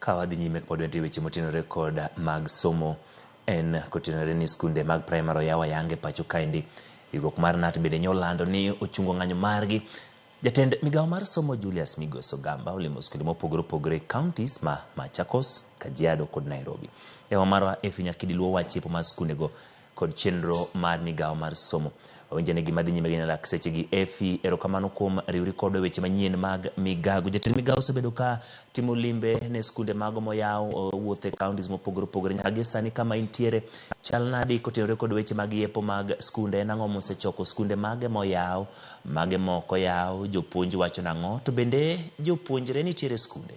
Ka wadhi nyime pod wantie weche motenore kod mag somo en kotenore ni skunde mag primary oyaw ayanga e pacho kaendi. Riwruok mar KNUT bende nyolando ni ochungo ng'anyo margi. Jatend migawo mar somo Julius Migos Ogamba olimo skunde mopogore opogore e counties ma Machakos, Kajiado kod Nairobi. Yawa marwa Effie Nyakidi luwo wach yepo mar skundego kod chenro mar migawo mar somo. Wawinjo ni gima dhi nyime gi nyalak sechegi. Effie, erokamano kuom riwri kodwa e weche manyien mag migago. Jatend migawo osebedo ka timo limbe ne skunde mago moyaw, owuotho e counties mopogore opogore nyaka gi sani kama intiere. Chal nadi kotenore kod weche mag yepo mag skunde? En ang'o mosechoko skunde mage moyaw, mage mok oyaw, jopuonj wacho nang'o, to bende jopuonjre nitiere e skunde?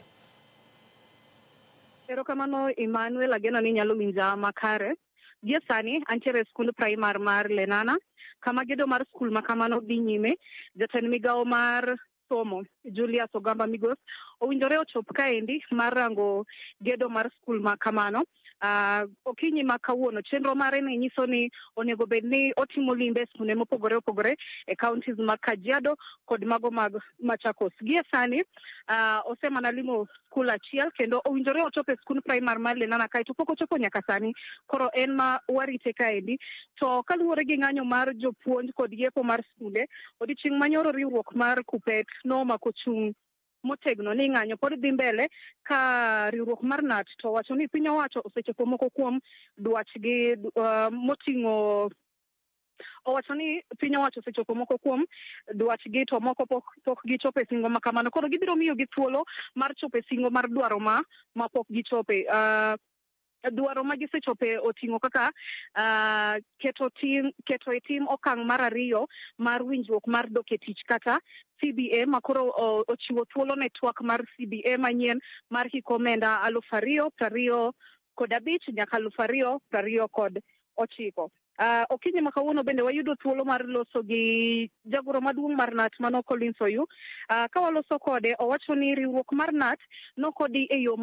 Erokamano Emmanuel, ageno ni inyalo winja makare. Gie sani antiere e skund primar mar Lenana, kama gedo mar skul ma kamano dhi nyime. Jatend migawo mar somo Julius Ogamba Migos owinjore ochop kaendi mar rango gedo mar skul ma kamano. Okinyi ma kawuono chenro mare ne nyiso ni onego bed ni otimo limbe e skunde mopogore opogore e counties mag Kajiado kod mago mag Machakos. Gie sani osemana limo skul achiel kendo owinjore ochop e skund primar mar Lenana kae to pok ochopo nyaka sani, koro en ma warite kaendi. To kaluwore gi ng'anyo mar jopuonj kod yepo mar skunde, odiochieng' manyoro riwruok mar KUPPET nomako chung' motegno ni ng'anyo pod dhi mbele, ka riwruok mar KNUT to wacho ni piny owacho osechopo moko kuom dwachgi moting'o owacho ni piny owacho osechopo moko kuom dwachgi to moko pok gichopo e singo ma kamano. Koro gibiro miyogi thuolo mar chopo e singo mar dwaro ma pok gichope. Dwaro ma gisechope oting'o kaka keto e tim okang' mar ariyo mar winjruok mar dok e tich kata CBA, ma koro ochiwo thuolo ne twak mar CBA manyien mar hik omenda 2025 nyaka 2029. Okinyi ma kawuono bende wayudo thuolo mar loso gi jagoro maduong' mar KNUT mano Collins Oyu. Ka waloso kode, owacho ni riwruok mar KNUT nokodi e yo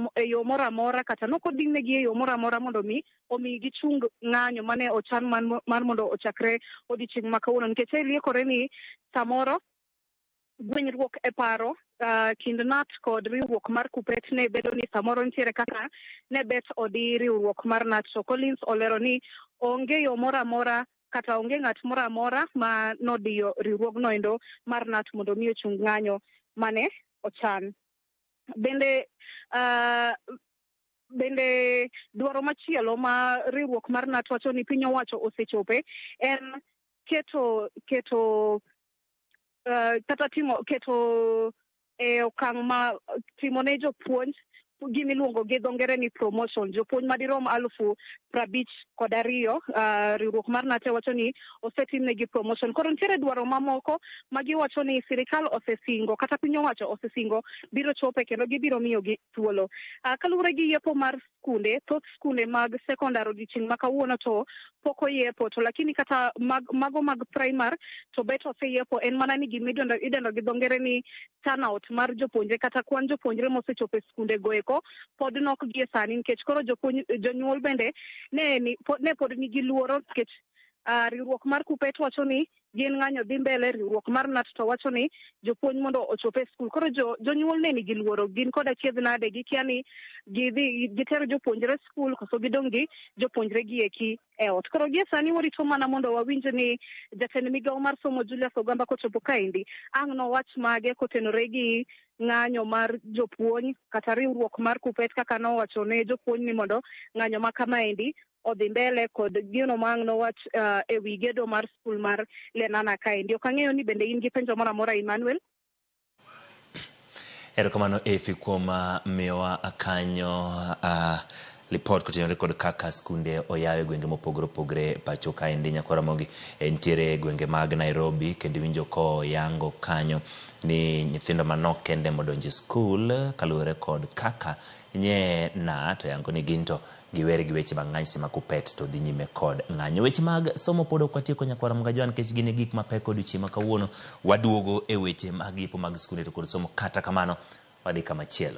moro amora kata nokodinegi e yo moro amora mondo mi omi gichung ng'anyo mane ochan mar mondo ochakre odiochieng' ma kawuono, nikech e liekore ni samoro gwenyruok e paro kind KNUT kod riwruok mar KUPPET ne bedo ni samoro nitiere kaka ne bet odi riwruok mar KNUT. To Collins olero ni onge yo moro amora kata onge ng'at moro amora ma nodiyo riwruogno endo mar KNUT mondo mi ochung ng'anyo mane ochan. Bende dwaro machielo ma riwruok mar KNUT wacho ni piny owacho osechope en keto kata timo keto e okang' ma timo ne jopuonj gimiluongo gi dho ngere ni promotion, jopuonj madirom 52,000. Riwruok mar KNUT wacho ni osetimnegi promotion. Koro nitiere dwaro mamoko ma giwacho ni sirikal osesingo kata piny owacho osesingo biro chope kendo gibiro miyogi thuolo. Kaluwore gi yepo mar skunde, thoth skunde mag sekondar odiochieng' ma kawuono to pok oyepo, to lakini kata mago mag primar to bet oseyepo. En mana ni gima idendo gi dho ngere ni turnout mar jopuonjre kata kwan jopuonjre mosechopo e skunde go eko pod nok gie sani, nikech koro jopuonj jonyuol bende ne pod nigi luoro, nikech riwruok mar KUPPET wacho ni gin ng'anyo dhi mbele, riwruok mar KNUT to wacho ni jopuonj mondo ochop e skul. Koro jonyuol ne nigi luoro, gin koda achiedh nade, gikia ni gidhi giter jopuonjre skul koso gidong' gi jopuonjre gi eki e ot. Koro gie sani warito mana mondo wawinj ni jatend migawo mar somo Julius Ogamba kochopo kaendi ang' nowach mage kotenore gi ng'anyo mar jopuonj kata riwruok mar KUPPET kaka nowacho ne jopuonj ni mondo ng'anyo ma kamaendi odhi mbele, kod gino ma ang' nowach e wi gedo mar skul mar Lenana kaendi. Ok ang'eyo ni bende in gi penjo moro amora, Emmanuel? Erokamano Effie kuom miyowa kanyo lipot kotenore kod kaka skunde oyaw e gwenge mopogore opogore pacho kaendi. Nyakwar Ramogi nitiere e gwenge mag Nairobi kendo iwinjo koyango kanyo ni nyithindo manok kende modonjo e skul kaluwore kod kaka nye KNUT oyango ni gin to giwere gi weche mag ng'anyo ma KUPPET to dhi nyime kod ng'anyo. Weche mag somo pod ok watieko, nyakwar Ramogi Ajwang', nikech gin e gik mapek odiochieng' ma kawuono. Waduogo e weche mag yepo mag skunde to kod somo, kata kamano wadhi kamachielo.